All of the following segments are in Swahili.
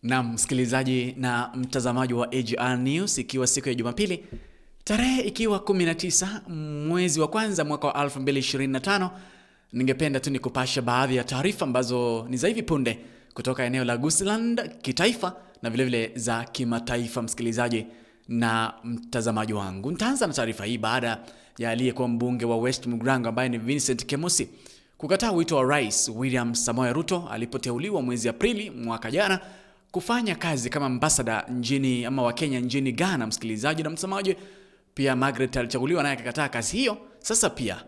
Na msikilizaji na mtazamaji wa AGR News, ikiwa siku ya Jumapili tarehe ikiwa 19 mwezi wa kwanza mwaka wa 2025, ningependa tu nikupasha baadhi ya taarifa ambazo ni za hivi punde kutoka eneo la Gusiiland kitaifa na vile vile za kimataifa. Msikilizaji na mtazamaji wangu, nitaanza na taarifa hii baada ya aliyekuwa mbunge wa West Mugirango ambaye ni Vincent Kemosi kukataa wito wa Rais William Samoei Ruto alipoteuliwa mwezi Aprili mwaka jana kufanya kazi kama ambassador nchini ama wa Kenya nchini Ghana. Msikilizaji na mtazamaji, pia Margaret alichaguliwa naye akakataa kazi hiyo. Sasa pia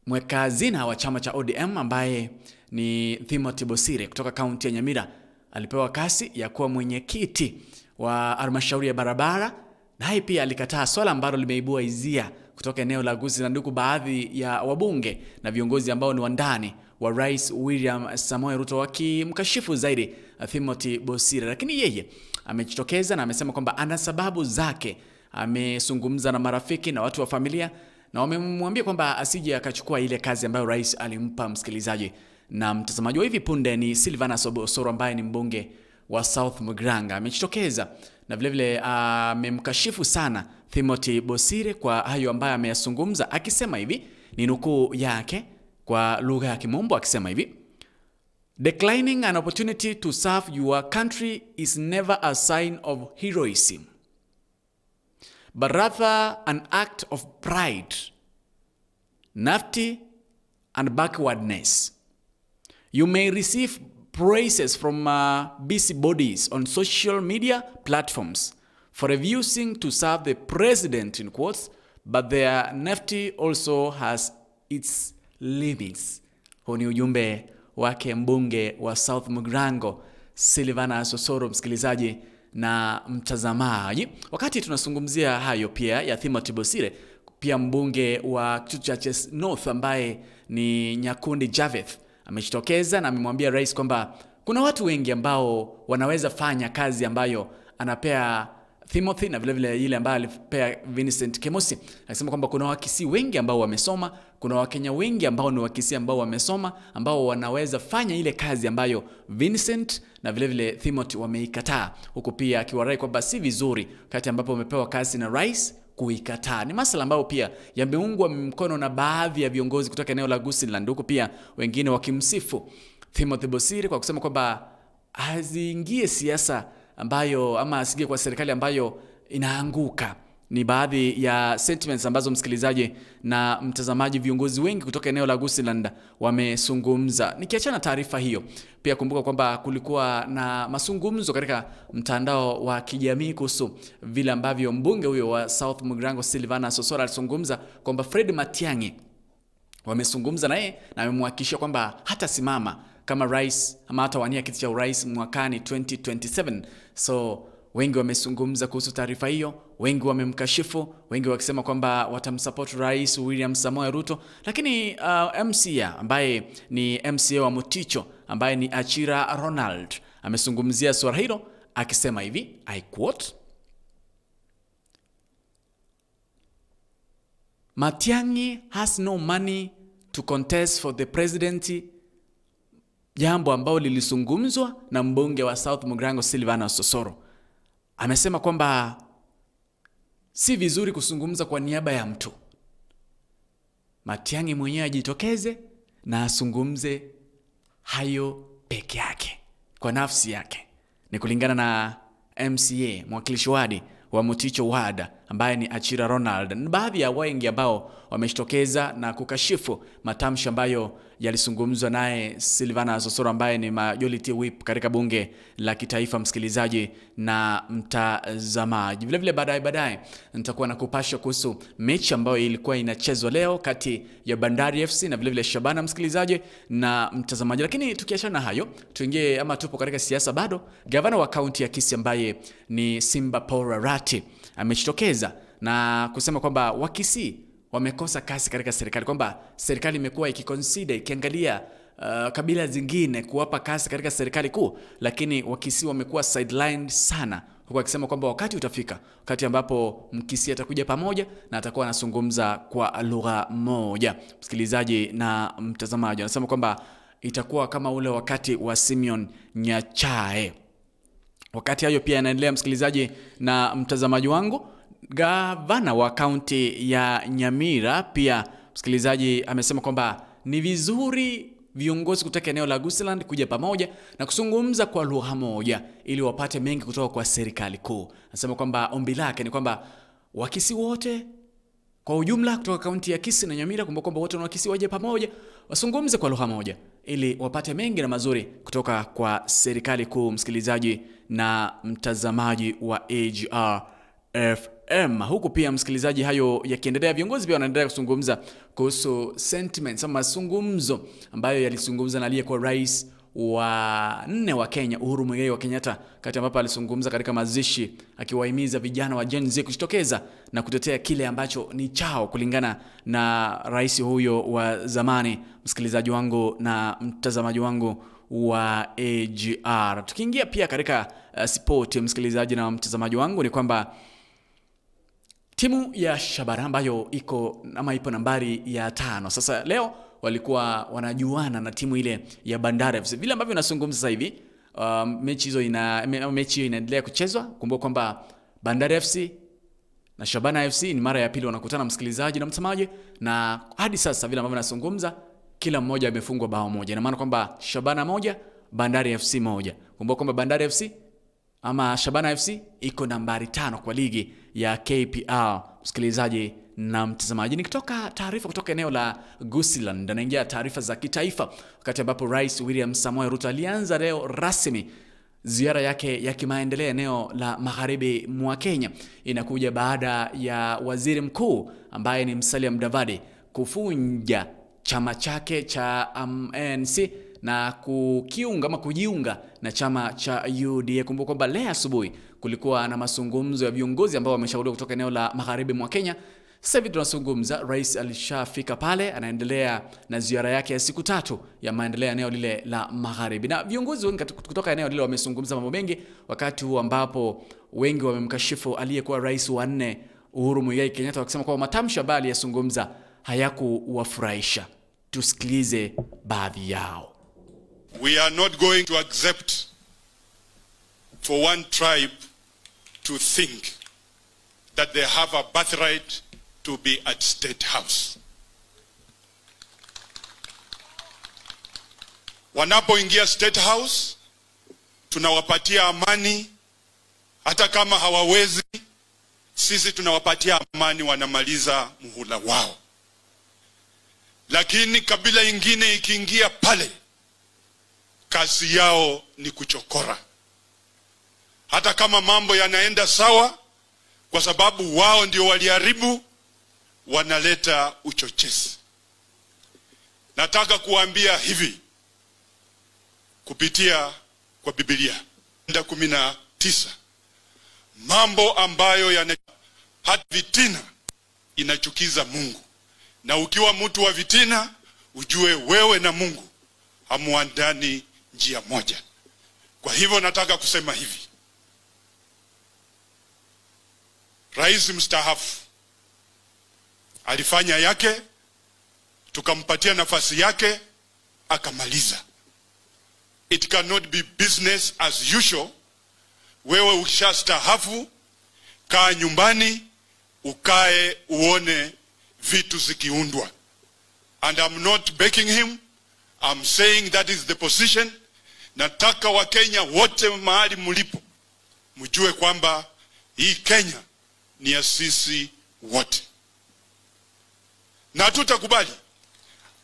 mweka hazina wa chama cha ODM ambaye ni Timothy Bosire kutoka kaunti ya Nyamira alipewa kazi ya kuwa mwenyekiti wa halmashauri ya barabara, naye pia alikataa, swala ambalo limeibua hisia kutoka eneo la Gusiiland, huku baadhi ya wabunge na viongozi ambao ni wandani wa Rais William Samoei Ruto wakimkashifu zaidi Timothy Bosire. Lakini yeye amejitokeza na amesema kwamba ana sababu zake. Amezungumza na marafiki na watu wa familia na wamemwambia kwamba asije akachukua ile kazi ambayo rais alimpa. Msikilizaji na mtazamaji, wa hivi punde ni Silvanus Osoro ambaye ni mbunge wa South Mugirango amejitokeza na vile vile amemkashifu sana Timothy Bosire kwa hayo ambayo ameyazungumza, akisema hivi, ni nukuu yake kwa lugha ya Kimombo, akisema hivi: "Declining an opportunity to serve your country is never a sign of heroism, but rather an act of pride, naivety and backwardness. You may receive praises from busybodies on social media platforms for refusing to serve the president, in quotes, but their naivety also has its limits." Huu ni ujumbe wake mbunge wa South Mugirango Silvanus Osoro, msikilizaji na mtazamaji. Wakati tunazungumzia hayo pia ya Timothy Bosire, pia mbunge wa Kitutu North ambaye ni Nyakundi Javeth amejitokeza na amemwambia rais kwamba kuna watu wengi ambao wanaweza fanya kazi ambayo anapea Timothy na vile vile ile ambayo alipea Vincent Kemosi, akisema kwamba kuna Wakisii wengi ambao wamesoma, kuna Wakenya wengi ambao ni Wakisii ambao wamesoma, ambao wanaweza fanya ile kazi ambayo Vincent na vile vile Timothy wameikataa, huku pia akiwarai kwamba si vizuri wakati ambapo wamepewa kazi na rais kuikataa. Ni masuala ambayo pia yameungwa mkono na baadhi ya viongozi kutoka eneo la Gusiiland, huku pia wengine wakimsifu Timothy Bosire kwa kusema kwamba haziingie siasa ambayo ama asiingie kwa serikali ambayo inaanguka. Ni baadhi ya sentiments ambazo msikilizaji na mtazamaji, viongozi wengi kutoka eneo la Gusiiland wamezungumza. Nikiachana taarifa hiyo, pia kumbuka kwamba kulikuwa na mazungumzo katika mtandao wa kijamii kuhusu vile ambavyo mbunge huyo wa South Mugirango Silvanus Osoro alizungumza kwamba Fred Matiang'i wamezungumza naye na amemhakikishia kwamba hatasimama kama rais ama hatawania kiti cha urais mwakani 2027. So wengi wamezungumza kuhusu taarifa hiyo, wengi wamemkashifu, wengi wakisema kwamba watamsupport Rais William Samoei Ruto. Lakini MCA ambaye ni MCA wa Muticho ambaye ni Achira Ronald amezungumzia swala hilo akisema hivi, I quote, "Matiang'i has no money to contest for the presidency," jambo ambalo lilizungumzwa na mbunge wa South Mugirango Silvanus Osoro. Amesema kwamba si vizuri kuzungumza kwa niaba ya mtu. Matiang'i mwenyewe ajitokeze na azungumze hayo peke yake kwa nafsi yake. Ni kulingana na MCA mwakilishi wadi wa Muticho Ward ambaye ni Achira Ronald. Ni baadhi ya wengi ambao wamejitokeza na kukashifu matamshi ambayo yalizungumzwa naye Silvanus Osoro ambaye ni majority whip katika bunge la kitaifa. Msikilizaji na mtazamaji, vile vile baadaye nitakuwa nakupasha kuhusu mechi ambayo ilikuwa inachezwa leo kati ya Bandari FC na vile vile Shabana, msikilizaji na mtazamaji. Lakini tukiachana na hayo, tuingie ama tupo katika siasa bado. Gavana wa kaunti ya Kisii ambaye ni Simba Paul Arati amejitokeza na kusema kwamba Wakisii wamekosa kasi katika serikali, kwamba serikali imekuwa ikiconsider, ikiangalia kabila zingine kuwapa kasi katika serikali kuu, lakini Wakisii wamekuwa sidelined sana, huku akisema kwamba wakati utafika, wakati ambapo Mkisii atakuja pamoja na atakuwa anazungumza kwa lugha moja. Msikilizaji na mtazamaji, anasema kwamba itakuwa kama ule wakati wa Simeon Nyachae. Wakati hayo pia yanaendelea, msikilizaji na mtazamaji wangu, gavana wa kaunti ya Nyamira pia, msikilizaji, amesema kwamba ni vizuri viongozi kutoka eneo la Gusiland kuja pamoja na kuzungumza kwa lugha moja ili wapate mengi kutoka kwa serikali kuu. Anasema kwamba ombi lake ni kwamba Wakisii wote kwa ujumla kutoka kaunti ya Kisii na Nyamira, kumbuka kwamba wote ni Wakisii, waje pamoja wazungumze kwa lugha moja ili wapate mengi na mazuri kutoka kwa serikali kuu. Msikilizaji na mtazamaji wa AGR FM. Huku pia, msikilizaji, hayo yakiendelea, viongozi pia wanaendelea kuzungumza kuhusu sentiments ama mazungumzo ambayo yalizungumza na aliyekuwa rais wa nne wa Kenya, Uhuru Muigai wa Kenyatta, kati ambapo alizungumza katika mazishi akiwahimiza vijana wa Gen Z kujitokeza na kutetea kile ambacho ni chao kulingana na rais huyo wa zamani. Msikilizaji wangu na mtazamaji wangu wa AGR. Tukiingia pia katika sport, msikilizaji na mtazamaji wangu, ni kwamba timu ya Shabana ambayo iko ama ipo nambari ya 5 sasa leo walikuwa wanajuana na timu ile ya Bandari FC. Vile ambavyo nasungumza sasa hivi, mechi hiyo inaendelea kuchezwa. Kumbuka kwamba Bandari FC na Shabana FC ni mara ya pili wanakutana, msikilizaji na mtazamaji, na hadi sasa vile ambavyo nasungumza kila mmoja amefungwa bao moja. Ina maana kwamba Shabana 1, Bandari FC 1. Kumbuka kwamba Bandari FC ama Shabana FC iko nambari 5 kwa ligi ya KPL, msikilizaji na mtazamaji. Nikitoka taarifa kutoka eneo la Gusiland, naingia taarifa za kitaifa, wakati ambapo Rais William Samoei Ruto alianza leo rasmi ziara yake ya kimaendeleo eneo la magharibi mwa Kenya. Inakuja baada ya waziri mkuu ambaye ni Musalia Mudavadi kufunja chama chake cha ANC na kukiunga ama kujiunga na chama cha UDA. Kumbuka kwamba leo asubuhi kulikuwa na mazungumzo ya viongozi ambao wameshauriwa kutoka eneo la magharibi mwa Kenya. Sasa hivi tunazungumza, rais alishafika pale, anaendelea na ziara yake ya siku 3 ya maendeleo eneo lile la magharibi. Na viongozi wengi kutoka eneo lile wamezungumza mambo mengi, wakati huu ambapo wengi wamemkashifu aliyekuwa rais wa 4 Uhuru Muigai Kenyatta, wakisema kwamba matamshi ambayo aliyazungumza hayakuwafurahisha. Tusikilize baadhi yao. We are not going to accept for one tribe to think that they have a birthright to be at State House. Wanapoingia State House, tunawapatia amani, hata kama hawawezi, sisi tunawapatia amani, wanamaliza muhula wao. Lakini kabila ingine ikiingia pale, kazi yao ni kuchokora. Hata kama mambo yanaenda sawa, kwa sababu wao ndio waliharibu, wanaleta uchochezi. Nataka kuambia hivi kupitia kwa Biblia 19, mambo ambayo yana hata vitina inachukiza Mungu. Na ukiwa mtu wa vitina, ujue wewe na Mungu hamuandani njia moja. Kwa hivyo nataka kusema hivi, rais mstaafu alifanya yake, tukampatia nafasi yake, akamaliza. It cannot be business as usual. Wewe ukishastaafu, kaa nyumbani, ukae uone vitu zikiundwa. And I'm not backing him. I'm saying that is the position. Nataka wa Kenya wote mahali mulipo mjue kwamba hii Kenya ni ya sisi wote. Na tutakubali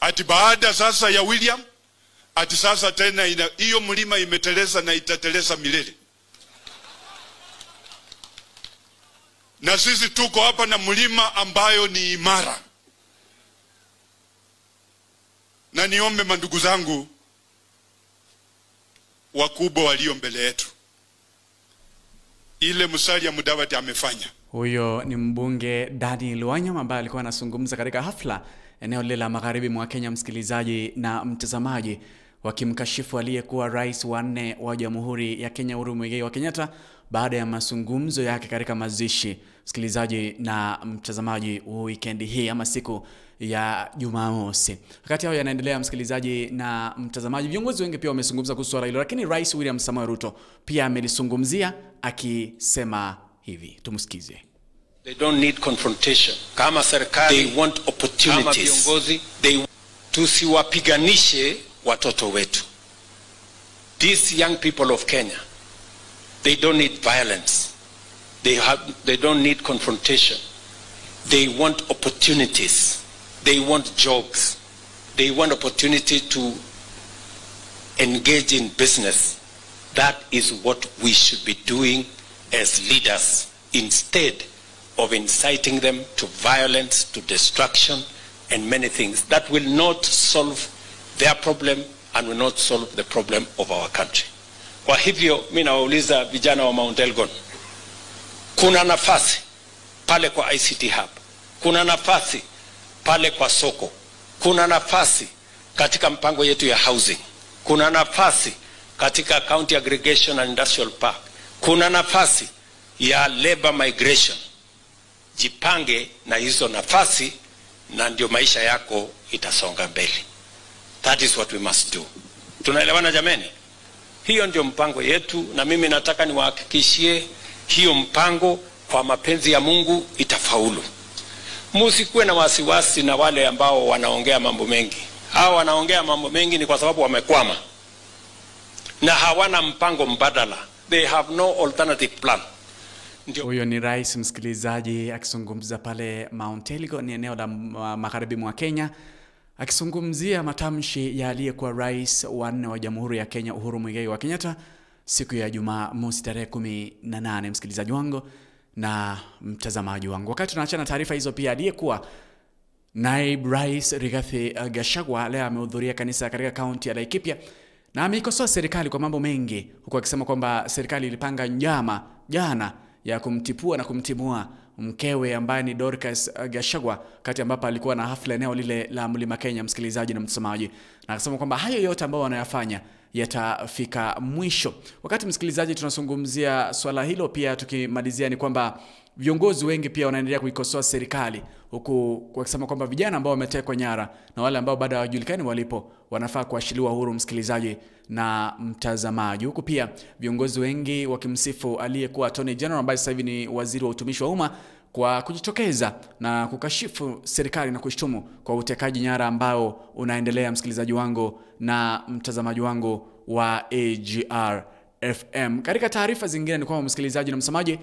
ati baada sasa ya William, ati sasa tena hiyo mlima imeteleza na itateleza milele. Na sisi tuko hapa na mlima ambayo ni imara. Na niombe mandugu zangu wakubwa walio mbele yetu, ile Musalia Mudavadi amefanya. Huyo ni mbunge Daniel Wanyama ambaye alikuwa anazungumza katika hafla eneo lile la magharibi mwa Kenya, msikilizaji na mtazamaji wakimkashifu aliyekuwa rais wa 4 wa Jamhuri ya Kenya Uhuru Muigai wa Kenyatta baada ya mazungumzo yake katika mazishi. Msikilizaji na mtazamaji, weekend hii ama siku ya Jumamosi. Wakati hayo yanaendelea, msikilizaji na mtazamaji, viongozi wengi pia wamezungumza kuhusu swala hilo, lakini Rais William Samoei Ruto pia amelizungumzia akisema hivi. Tumsikize. They don't need confrontation. Kama serikali, they want opportunities. Kama viongozi, they tusiwapiganishe watoto wetu. These young people of Kenya, they don't need violence. They don't need confrontation. They want opportunities. They want jobs. They want opportunity to engage in business. That is what we should be doing as leaders, instead of inciting them to violence, to destruction, and many things that will not solve their problem and will not solve the problem of our country. Kwa hivyo mimi nawauliza vijana wa Mount Elgon, kuna nafasi pale kwa ICT Hub, kuna nafasi pale kwa soko, kuna nafasi katika mpango yetu ya housing, kuna nafasi katika County Aggregation and Industrial Park, kuna nafasi ya labor migration. Jipange na hizo nafasi na ndio maisha yako itasonga mbele. That is what we must do. Tunaelewana jameni? Hiyo ndio mpango yetu, na mimi nataka niwahakikishie hiyo mpango kwa mapenzi ya Mungu itafaulu. Msikuwe na wasiwasi na wale ambao wanaongea mambo mengi. Hao wanaongea mambo mengi ni kwa sababu wamekwama na hawana mpango mbadala. They have no alternative plan. Huyo ni rais, msikilizaji, akizungumza pale Mount Elgon, ni eneo la magharibi mwa Kenya, akizungumzia matamshi ya aliyekuwa rais wa 4 wa Jamhuri ya Kenya Uhuru Muigai wa Kenyatta siku ya Jumamosi tarehe 18. Msikilizaji wangu na mtazamaji wangu, wakati tunaachana taarifa hizo, pia aliyekuwa naibu rais Rigathi Gachagua leo amehudhuria kanisa katika kaunti ya Laikipia na ameikosoa serikali kwa mambo mengi, huku akisema kwamba serikali ilipanga njama jana ya kumtipua na kumtimua mkewe ambaye ni Dorcas Gachagua wakati ambapo alikuwa na hafla eneo lile la Mlima Kenya, msikilizaji na mtazamaji, na akasema kwamba hayo yote ambayo wanayafanya yatafika mwisho. Wakati msikilizaji tunazungumzia swala hilo, pia tukimalizia ni kwamba viongozi wengi pia wanaendelea kuikosoa serikali, huku wakisema kwamba vijana ambao wametekwa nyara na wale ambao bado hawajulikani walipo wanafaa kuachiliwa huru, msikilizaji na mtazamaji. Huku pia viongozi wengi wakimsifu aliyekuwa Attorney General ambaye sasa hivi ni waziri wa utumishi wa umma kwa kujitokeza na kukashifu serikali na kushtumu kwa utekaji nyara ambao unaendelea, msikilizaji wangu na mtazamaji wangu wa AGR FM. Katika taarifa zingine ni kwamba msikilizaji na msamaji,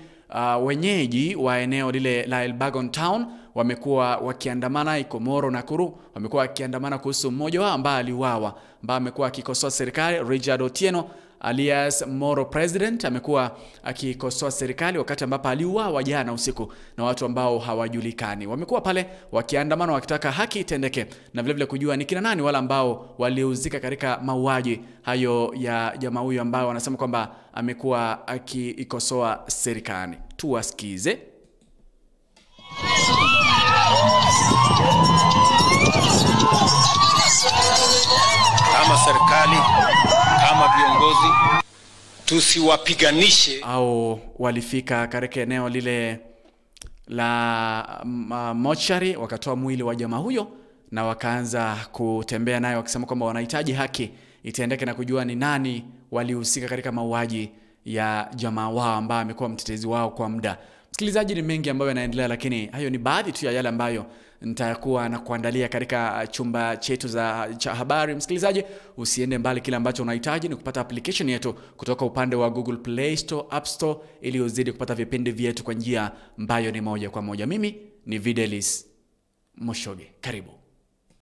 wenyeji wa eneo lile la Elbagon Town wamekuwa wakiandamana Ikomoro na Nakuru, wamekuwa wakiandamana kuhusu mmoja wao ambaye aliuawa, ambaye amekuwa akikosoa serikali, Richard Otieno alias Moro President, amekuwa akikosoa serikali wakati ambapo aliuawa jana usiku na watu ambao hawajulikani. Wamekuwa pale wakiandamana wakitaka haki itendeke na vile vile kujua ni kina nani wala ambao walihusika katika mauaji hayo ya jamaa huyo ambao wanasema kwamba amekuwa akiikosoa serikali. Tuwasikize. Kama serikali, kama viongozi, tusiwapiganishe. Au walifika katika eneo lile la mochari wakatoa mwili wa jamaa huyo na wakaanza kutembea naye wakisema kwamba wanahitaji haki itendeke na kujua ni nani walihusika katika mauaji ya jamaa wao ambaye amekuwa mtetezi wao kwa muda. Msikilizaji, ni mengi ambayo yanaendelea, lakini hayo ni baadhi tu ya yale ambayo nitakuwa na kuandalia katika chumba chetu cha habari. Msikilizaji, usiende mbali, kile ambacho unahitaji ni kupata application yetu kutoka upande wa Google Play Store, App Store, ili uzidi kupata vipindi vyetu kwa njia ambayo ni moja kwa moja. Mimi ni Videlis Moshoge. Karibu.